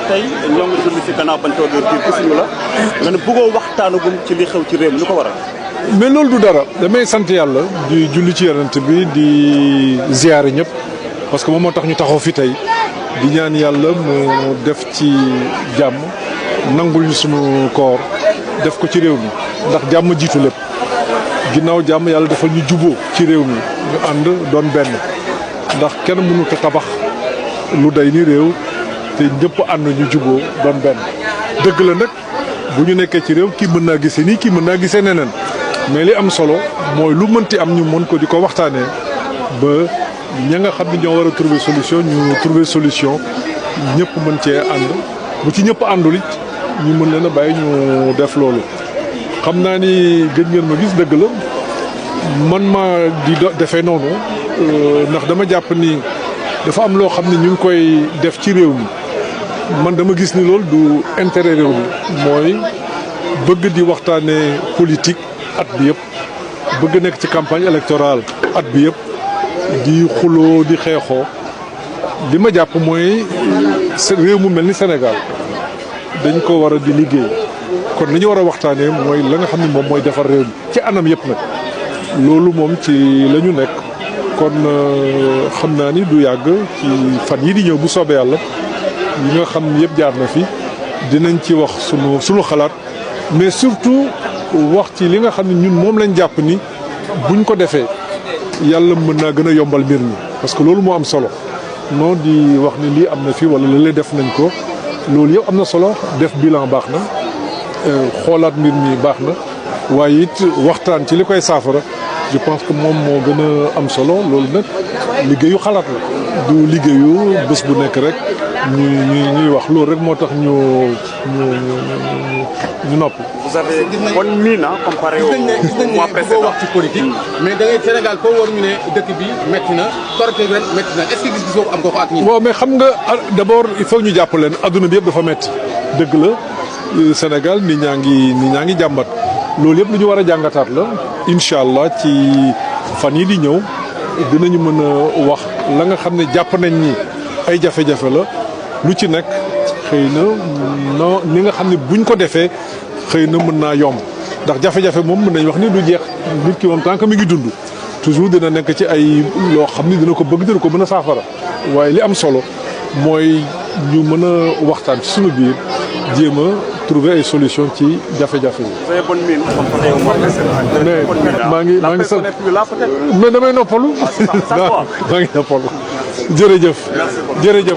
tey ñoo ngi julli si gannaaw bañ toogee fii gisuñu la nga ne bëggoo waxtaanagum ci li xew ci réew mi lu ko waral. mais loolu du dara damay sant yàlla di julli ci yonent bi di ziyaare ñëpp parce que moom moo tax ñu taxaw fi tey di ñaan yàlla mu def ci jàmm nangul ñu sunu koor def ko ci réew mi ndax jàmm jiitu lépp ginnaaw jàmm yàlla defal ñu juboo ci réew mi ñu ànd doon benn ndax kenn mënut a tabax lu day ni réew te ñëpp ànd ñu juboo doon benn dëgg la nag bu ñu nekkee ci réew kii mën naa gisee nii kii mën naa gisee neneen mais li am solo mooy lu mënti am ñu mën ko di ko waxtaanee ba ña nga xam ne ñoo war a trouver solution ñu trouver solution ñëpp mën cee ànd bu ci ñëpp àndul it ñu mën leen a bàyyi ñu def loolu. xam naa ni gëj ngeen ma gis dëgg la man ma di defee noonu ndax dama jàpp ni dafa am loo xam ne ñu ngi koy def ci réew mi man dama gis ni loolu du intérêt réew mi mooy bëgg di waxtaanee politique at bi yëpp bëgg nekk ci campagne électorale at bi yëpp di xuloo di xeexoo li ma jàpp mooy réew mu mel ni Sénégal dañ ko war a di liggéey kon li ñu war a waxtaanee mooy la nga xam ne moom mooy defar réew mi ci anam yëpp nag loolu moom ci la ñu nekk kon xam naa ni du yàgg ci fan yi di ñëw bu soobee yàlla yi nga xam yëpp jaar na fi dinañ ci wax sunu xalaat mais surtout wax ci li nga xam ne ñun moom lañ jàpp ni buñ ko defee yàlla mën naa gën a yombal mbir mi parce que loolu moo am solo non di wax ni lii am na fi wala lële def nañ ko loolu yëpp am na solo def bilan baax na xoolaat mbir mi baax na waaye it waxtaan ci li koy saafara je pense que moom moo gën a am solo loolu nag liggéeyu xalaat la du liggéeyu bés bu nekk rek ñuy wax loolu rek moo tax ñu noppi. vous avez bonne mine comparé au mois précédent. wax ci politique mais da ngay Sénégal foo war ñu ne dëkk bi métti na torte ren métti na est-ce que gis-gis boobu am nga ko ak ñun. waaw mais xam nga d'abord il faut ñu jàpp leen adduna bi yëpp dafa métti dëgg la Sénégal nit ñaa ngi jàmbat loolu yëpp lu ñu war a jàngataat la incha allah ci fan yi di ñëw dinañu mën a wax la nga xam ne jàpp nañ ni ay jafe-jafe la lu ci nekk xëy na non ni nga xam ne buñ ko defee xëy na mën naa yomb ndax jafe-jafe moom mën nañ wax ni du jeex nit ki moom tant que mi ngi dund toujours dina nekk ci ay loo xam ni dina ko bëgg dina ko mën a saafara waaye li am solo mooy ñu mën a waxtaan ci suñu biir jéem a trouver ay solution ci jafe-jafe yi. vous avez bonne mine comparé au mois précédent. mais maa ngi sant mais damay noppalu. maa ngi noppalu jërëjëf. jërëjëf.